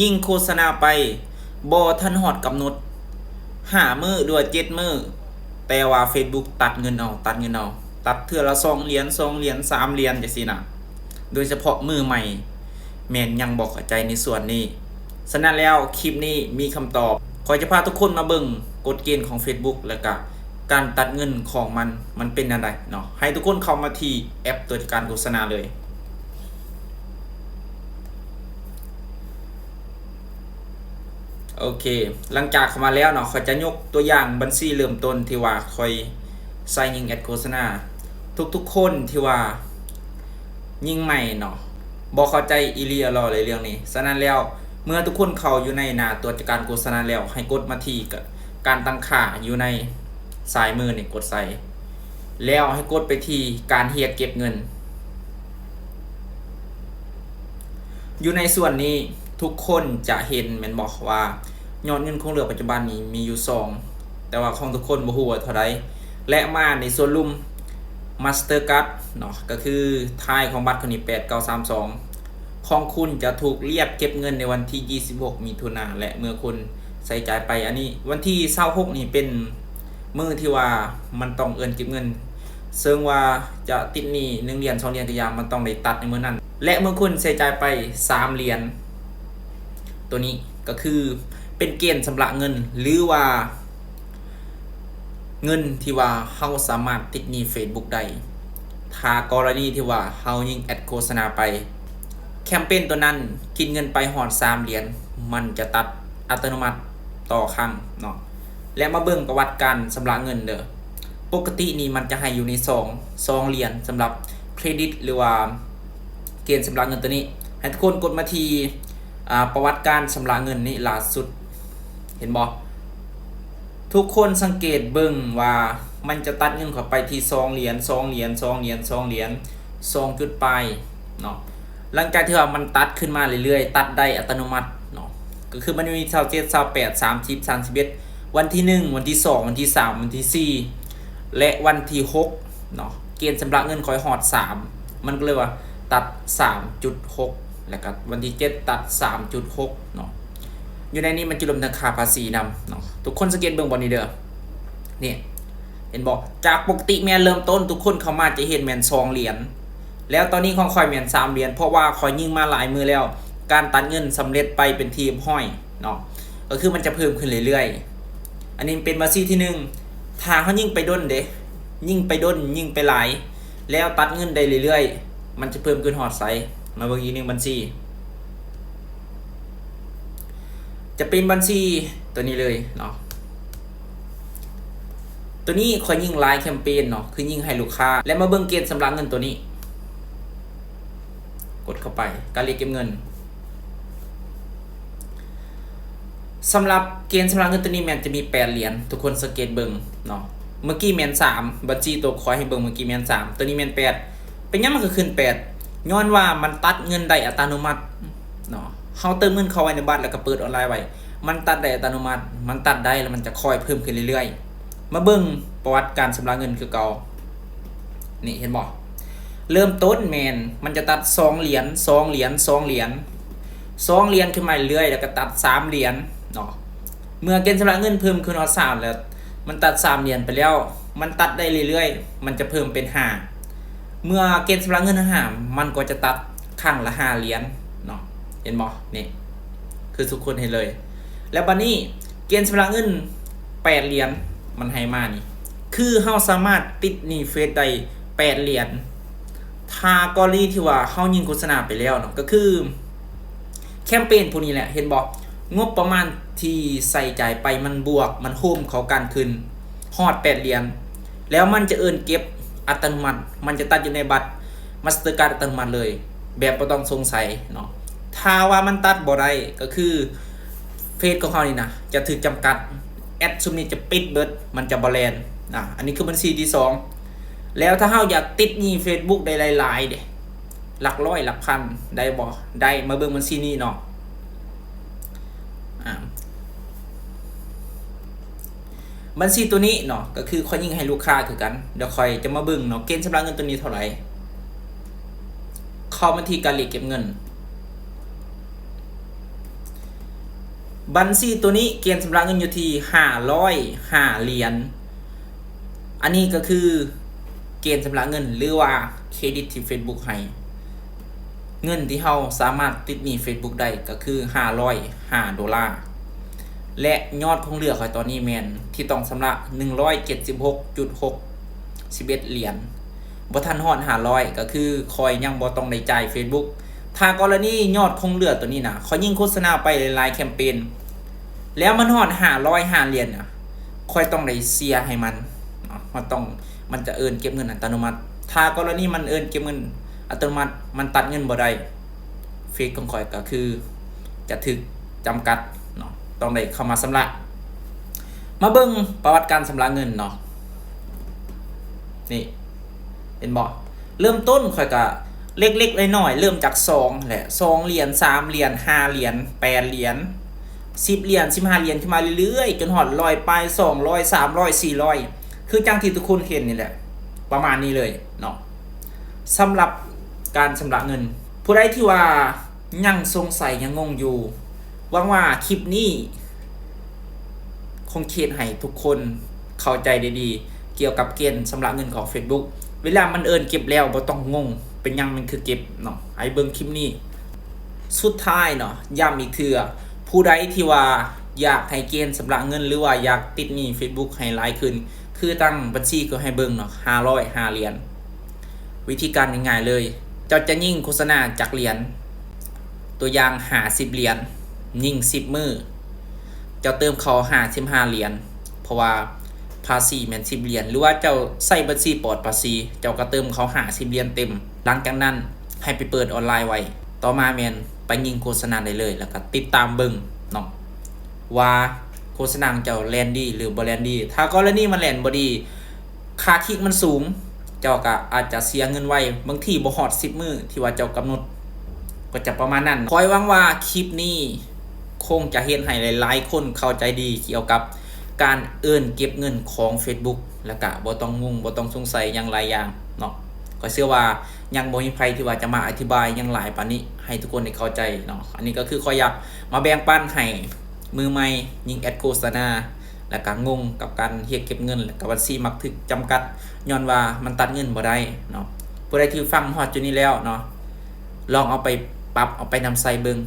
ຍິງໂຄສະນາໄປ ບໍ່ທັນຮອດກຳນົດ ຫ້າມື້ ຫຼືວ່າ ເຈັດມື້ ແຕ່ວ່າ Facebook ຕັດເງິນເອົາ ຕັດເງິນເອົາ ຕັດເທື່ອລະສອງຫຼຽນ ສອງຫຼຽນ ສາມຫຼຽນ ຈັ່ງຊີ້ນະ. ໂດຍສະເພາະມືໃໝ່ ແມ່ນຍັງບໍ່ເຂົ້າໃຈໃນສ່ວນນີ້. ສະນັ້ນແລ້ວ ຄລິບນີ້ມີຄຳຕອບ. ຂ້ອຍຈະພາທຸກຄົນມາເບິ່ງກົດເກນຂອງ Facebook ແລະກະການຕັດເງິນຂອງມັນ ມັນເປັນແນວໃດເນາະ. ໃຫ້ທຸກຄົນເຂົ້າມາທີ່ແອັບຕົວຈັດການໂຄສະນາເລີຍ. ໂອເຄ ຫຼັງຈາກເຂົ້າມາແລ້ວເນາະ ຂ້ອຍຈະຍົກຕົວຢ່າງບັນຊີເລີ່ມຕົ້ນທີ່ວ່າຂ້ອຍໃຊ້ຍິງແອັດໂຄສະນາ. ທຸກໆຄົນທີ່ວ່າຍິງໃໝ່ເນາະ ບໍ່ເຂົ້າໃຈອີ່ຫຼີອີ່ຫຼໍໃນເລື່ອງນີ້. ສະນັ້ນແລ້ວ ເມື່ອທຸກຄົນເຂົ້າຢູ່ໃນໜ້າຕົວຈັດການໂຄສະນາແລ້ວ ໃຫ້ກົດມາທີ່ການຕັ້ງຄ່າຢູ່ໃນ ຊ້າຍມືນີ້ກົດໃສ່ ແລ້ວໃຫ້ກົດໄປທີ່ການຮຽກເກັບເງິນ. ຢູ່ໃນສ່ວນນີ້ທຸກຄົນຈະເຫັນແມ່ນບໍ່ວ່າ ຍອດເງິນຄົງເຫຼືອປັດຈຸບັນນີ້ມີຢູ່ສອງ ແຕ່ວ່າຂອງທຸກຄົນບໍ່ຮູ້ວ່າເທົ່າໃດ. ແລະມາໃນສ່ວນລຸ່ມ Mastercard ເນາະ ກໍຄືທ້າຍຂອງບັດຄົນນີ້ ແປດເກົ້າສາມສອງ ຂອງຄຸນຈະຖືກຮຽກເກັບເງິນໃນວັນທີຊາວຫົກ ມິຖຸນາ ແລະເມື່ອຄຸນໃຊ້ຈ່າຍໄປ. ອັນນີ້ວັນທີຊາວຫົກນີ້ເປັນມື້ທີ່ວ່າມັນຕ້ອງເອີ້ນເກັບເງິນ ເຊິ່ງວ່າຈະຕິດໜີ້ໜຶ່ງຫຼຽນ ສອງຫຼຽນກໍຢ່າ ມັນຕ້ອງໄດ້ຕັດໃນມື້ນັ້ນ ແລະເມື່ອຄຸນໃຊ້ຈ່າຍໄປສາມຫຼຽນ ໂຕນີ້ກໍຄືເປັນເກນຊຳລະເງິນ ຫຼືວ່າ ເງິນທີ່ວ່າເຮົາສາມາດຕິດໜີ້ Facebook ໄດ້ ຖ້າກໍລະນີທີ່ວ່າເຮົາຍິງແອັດໂຄສະນາໄປ ແຄມເປນໂຕນັ້ນກິນເງິນໄປຮອດສາມຫຼຽນ ມັນຈະຕັດອັດຕະໂນມັດຕໍ່ຄັ້ງເນາະ. ແລະມາເບິ່ງປະຫວັດການຊຳລະເງິນເດີ. ປົກກະຕິນີ້ມັນຈະໃຫ້ຢູ່ໃນສອງ ສອງຫຼຽນ ສຳລັບເຄຣດິດ ຫຼືວ່າເກນຊຳລະເງິນໂຕນີ້. ໃຫ້ທຸກຄົນກົດມາທີ່ ອ່າ ປະຫວັດການຊຳລະເງິນນີ້ຫຼ້າສຸດ ເຫັນບໍ່? ທຸກຄົນສັງເກດເບິ່ງວ່າມັນຈະຕັດເງິນເຂົ້າໄປທີ່ສອງຫຼຽນ ສອງຫຼຽນ ສອງຫຼຽນ ສອງຫຼຽນ ສອງຈຸດປາຍເນາະ. ຫຼັງຈາກທີ່ວ່າມັນຕັດຂຶ້ນມາເລື້ອຍໆ ຕັດໄດ້ອັດຕະໂນມັດເນາະ ກໍຄືມັນມີຊາວເຈັດ ຊາວແປດ ສາມສິບ ສາມສິບເອັດ ວັນທີໜຶ່ງ ວັນທີສອງ ວັນທີສາມ ວັນທີສີ່ ແລະວັນທີຫົກເນາະ ເກນຊຳລະເງິນຂ້ອຍຮອດສາມ ມັນກໍເລີຍວ່າຕັດສາມຈຸດຫົກ ແລ້ວກໍວັນທີເຈັດຕັດສາມຈຸດຫົກເນາະ. ຢູ່ໃນນີ້ມັນຈະລວມທັງຄ່າພາສີນຳເນາະ. ທຸກຄົນສັງເກດເບິ່ງບ່ອນນີ້ເດີ ນີ້ ເຫັນບໍ່? ຈາກປົກກະຕິແມ່ນເລີ່ມຕົ້ນ ທຸກຄົນເຂົ້າມາຈະເຫັນແມ່ນສອງຫຼຽນ ແລ້ວຕອນນີ້ຂອງຂ້ອຍແມ່ນສາມຫຼຽນ ເພາະວ່າຂ້ອຍຍິງມາຫຼາຍມື້ແລ້ວ ການຕັດເງິນສຳເລັດໄປເປັນທີ່ຮຽບຮ້ອຍເນາະ ກໍຄືມັນຈະເພີ່ມຂຶ້ນເລື້ອຍໆ. ອັນນີ້ເປັນບັນຊີທີໜຶ່ງ ຖ້າເຮົາຍິງໄປດົນເດ້ ຍິງໄປດົນ ຍິງໄປຫຼາຍ ແລ້ວຕັດເງິນໄດ້ເລື້ອຍໆ ມັນຈະເພີ່ມຂຶ້ນຮອດໃສ? ມາເບິ່ງອີກໜຶ່ງບັນຊີ ຈະເປັນບັນຊີໂຕນີ້ເລີຍເນາະ. ໂຕນີ້ຂ້ອຍຍິງຫຼາຍແຄມເປນເນາະ ຄືຍິງໃຫ້ລູກຄ້າ ແລະມາເບິ່ງເກນຊຳລະເງິນໂຕນີ້ ກົດເຂົ້າໄປ ການຮຽກເກັບເງິນ. ສຳລັບເກນຊຳລະເງິນໂຕນີ້ແມ່ນຈະມີແປດຫຼຽນ ທຸກຄົນສັງເກດເບິ່ງເນາະ. ເມື່ອກີ້ແມ່ນສາມ ບັນຊີໂຕຂ້ອຍໃຫ້ເບິ່ງເມື່ອກີ້ແມ່ນສາມ ໂຕນີ້ແມ່ນແປດ. ເປັນຫຍັງມັນຄືຂຶ້ນແປດ? ຍ້ອນວ່າມັນຕັດເງິນໄດ້ອັດຕະໂນມັດເນາະ. ເຮົາເຕີມເງິນເຂົ້າໄວ້ໃນບັດ ແລ້ວກໍເປີດອອນລາຍໄວ້ ມັນຕັດໄດ້ອັດຕະໂນມັດ ມັນຕັດໄດ້ ແລ້ວມັນຈະຄ່ອຍເພີ່ມຂຶ້ນເລື້ອຍໆ. ມາເບິ່ງປະຫວັດການຊຳລະເງິນຄືເກົ່າ. ນີ້ເຫັນບໍ່? ເລີ່ມຕົ້ນແມ່ນມັນຈະຕັດສອງຫຼຽນ ສອງຫຼຽນ ສອງຫຼຽນ ສອງຫຼຽນຂຶ້ນມາເລື້ອຍໆ ແລ້ວກໍຕັດສາມຫຼຽນເນາະ. ເມື່ອເກນຊຳລະເງິນເພີ່ມຂຶ້ນຮອດສາມແລ້ວ ມັນຕັດສາມຫຼຽນໄປແລ້ວ ມັນຕັດໄດ້ເລື້ອຍໆ ມັນຈະເພີ່ມເປັນຫ້າ. ເມື່ອເກນຊຳລະເງິນຫ້າ ມັນກໍຈະຕັດຄັ້ງລະຫ້າຫຼຽນເນາະ. ເຫັນບໍ່? ນີ້ຄືທຸກຄົນເຫັນເລີຍ. ແລ້ວບັດນີ້ເກນຊຳລະເງິນແປດຫຼຽນ ມັນໃຫ້ມານີ້ ຄືເຮົາສາມາດຕິດໜີ້ເຟສໄດ້ແປດຫຼຽນ ຖ້າກໍລະນີທີ່ວ່າເຮົາຍິງໂຄສະນາໄປແລ້ວເນາະ ກໍຄື ແຄມເປນພວກນີ້ແຫຼະ ເຫັນບໍ່? ງົບປະມານທີ່ໃຊ້ຈ່າຍໄປມັນບວກ ມັນໂຮມເຂົ້າກັນຂຶ້ນຮອດແປດຫຼຽນ ແລ້ວມັນຈະເອີ້ນເກັບອັດຕະໂນມັດ ມັນຈະຕັດຢູ່ໃນບັດ Mastercard ອັດຕະໂນມັດເລີຍ ແບບບໍ່ຕ້ອງສົງໄສເນາະ. ຖ້າວ່າມັນຕັດບໍ່ໄດ້ ກໍຄືເຟສຂອງເຮົານີ້ນະ ຈະຖືກຈຳກັດ ແອັດຊຸມນີ້ຈະປິດເບິດ ມັນຈະບໍ່ແລ່ນ. ອາ ອັນນີ້ຄືບັນຊີທີສອງ. ແລ້ວຖ້າເຮົາຢາກຕິດໜີ້ Facebook ໄດ້ຫຼາຍໆເດ ຫຼັກຮ້ອຍ ຫຼັກພັນ ໄດ້ບໍ່? ໄດ້. ມາເບິ່ງບັນຊີນີ້ເນາະ ອາ ບັນຊີໂຕນີ້ເນາະ ກໍຄືຂ້ອຍຍິງໃຫ້ລູກຄ້າຄືກັນ. ດຽວຂ້ອຍຈະມາເບິ່ງເນາະ ເກນຊຳລະເງິນໂຕນີ້ເທົ່າໃດ. ເຂົ້າມາທີ່ການຮຽກເກັບເງິນ. ບັນຊີໂຕນີ້ເກນຊຳລະເງິນຢູ່ທີ່ຫ້າຮ້ອຍຫ້າຫຼຽນ. ອັນນີ້ກໍຄືເກນຊຳລະເງິນ ຫຼືວ່າເຄຣດິດທີ່ Facebook ໃຫ້. ເງິນທີ່ເຮົາສາມາດຕິດໜີ້ Facebook ໄດ້ກໍຄືຫ້າຮ້ອຍຫ້າໂດລາ ແລະ ຍອດຄົງເຫຼືອຂ້ອຍຕອນນີ້ແມ່ນທີ່ຕ້ອງຊຳລະໜຶ່ງຮ້ອຍເຈັດສິບຫົກຈຸດຫົກສິບເອັດຫຼຽນ. ບໍ່ທັນຮອດຫ້າຮ້ອຍ ກໍຄືຂ້ອຍຍັງບໍ່ຕ້ອງໄດ້ຈ່າຍ Facebook. ຖ້າກໍລະນີຍອດຄົງເຫຼືອໂຕນີ້ນະ ຂ້ອຍຍິງໂຄສະນາໄປຫຼາຍໆແຄມເປນ ແລ້ວມັນຮອດຫ້າຮ້ອຍຫ້າຫຼຽນນະ ຂ້ອຍຕ້ອງໄດ້ເສຍໃຫ້ມັນເນາະ ມັນຕ້ອງ ມັນຈະເອີ້ນເກັບເງິນອັດຕະໂນມັດ. ຖ້າກໍລະນີມັນເອີ້ນເກັບເງິນອັດຕະໂນມັດ ມັນຕັດເງິນບໍ່ໄດ້ ເຟສຂອງຂ້ອຍກໍຄືຈະຖືກຈຳກັດເນາະ ຕ້ອງໄດ້ເຂົ້າມາຊຳລະ. ມາເບິ່ງປະຫວັດການຊຳລະເງິນເນາະ ນີ້ ເຫັນບໍ່? ເລີ່ມຕົ້ນຂ້ອຍກະເລັກໆນ້ອຍໆ ເລີ່ມຈາກສອງແຫຼະ ສອງຫຼຽນ ສາມຫຼຽນ ຫ້າຫຼຽນ ແປດຫຼຽນ ສິບຫຼຽນ ສິບຫ້າຫຼຽນ ຂຶ້ນມາເລື້ອຍໆ ຈົນຮອດຮ້ອຍປາຍ ສອງຮ້ອຍ ສາມຮ້ອຍ ສີ່ຮ້ອຍ ຄືຈັ່ງທີ່ທຸກຄົນເຫັນນີ້ແຫຼະ ປະມານນີ້ເລີຍເນາະ. ສຳລັບການຊຳລະເງິນ ຜູ້ໃດທີ່ວ່າຍັງສົງໄສ ຍັງງົງຢູ່ ຫວັງວ່າຄລິບນີ້ ຄົງຈະເຮັດໃຫ້ທຸກຄົນເຂົ້າໃຈໄດ້ດີກ່ຽວກັບເກນຊຳລະເງິນຂອງ Facebook. ເວລາມັນເອີ້ນເກັບແລ້ວບໍ່ຕ້ອງງົງ ເປັນຫຍັງມັນຄືເກັບເນາະ ໃຫ້ເບິ່ງຄລິບນີ້. ສຸດທ້າຍເນາະ ຢ້ຳອີກເທື່ອ ຜູ້ໃດທີ່ວ່າຢາກໃຫ້ເກນຊຳລະເງິນ ຫຼືວ່າຢາກຕິດໜີ້ Facebook ໃຫ້ຫຼາຍຂຶ້ນ ຄືຕັ້ງບັນຊີຄືໃຫ້ເບິ່ງເນາະ ຫ້າຮ້ອຍຫ້າຫຼຽນ. ວິທີການງ່າຍໆເລີຍ ເຈົ້າຈະຍິງໂຄສະນາຈັກຫຼຽນ? ຕົວຢ່າງ ຫ້າສິບຫຼຽນ ຍິງສິບມື້ ເຈົ້າເຕີມເຂົ້າຫ້າສິບຫ້າຫຼຽນ ເພາະວ່າພາສີແມ່ນສິບຫຼຽນ ຫຼືວ່າເຈົ້າໃຊ້ບັນຊີປອດພາສີ ເຈົ້າກໍເຕີມເຂົ້າຫ້າສິບຫຼຽນເຕັມ. ຫຼັງຈາກນັ້ນໃຫ້ໄປເປີດອອນລາຍໄວ້ ຕໍ່ມາແມ່ນໄປຍິງໂຄສະນາໄດ້ເລີຍ ແລ້ວກໍຕິດຕາມເບິ່ງເນາະ ວ່າໂຄສະນາຂອງເຈົ້າແລ່ນດີ ຫຼື ບໍ່ແລ່ນດີ. ຖ້າກໍລະນີມັນແລ່ນບໍ່ດີ ຄ່າຄລິກມັນສູງ ເຈົ້າກໍອາດຈະເສຍເງິນໄວ ບາງທີບໍ່ຮອດສິບມື້ທີ່ວ່າເຈົ້າກຳນົດ ກໍຈະປະມານນັ້ນ. ຂ້ອຍຫວັງວ່າຄລິບນີ້ຄົງຈະເຮັດໃຫ້ຫຼາຍໆຄົນເຂົ້າໃຈດີກ່ຽວກັບການເອີ້ນເກັບເງິນຂອງ Facebook ແລ້ວກະບໍ່ຕ້ອງງົງ ບໍ່ຕ້ອງສົງໄສຫຍັງຫຼາຍຢ່າງເນາະ. ຂ້ອຍເຊື່ອວ່າຍັງບໍ່ມີໃຜທີ່ວ່າຈະມາອະທິບາຍຫຍັງຫຼາຍປານນີ້ໃຫ້ທຸກຄົນໄດ້ເຂົ້າໃຈເນາະ. ອັນນີ້ກໍຄືຂ້ອຍຢາກມາແບ່ງປັນໃຫ້ມືໃໝ່ ຍິງແອັດໂຄສະນາ ແລ້ວກະງົງກັບການຮຽກເກັບເງິນ ແລ້ວກະບັນຊີມັກຖືກຈຳກັດ ຍ້ອນວ່າມັນຕັດເງິນບໍ່ໄດ້ເນາະ. ຜູ້ໃດທີ່ຟັງຮອດຈຸດນີ້ແລ້ວເນາະ ລອງເອົາໄປປັບ ເອົາໄປນຳໃຊ້ເບິ່ງ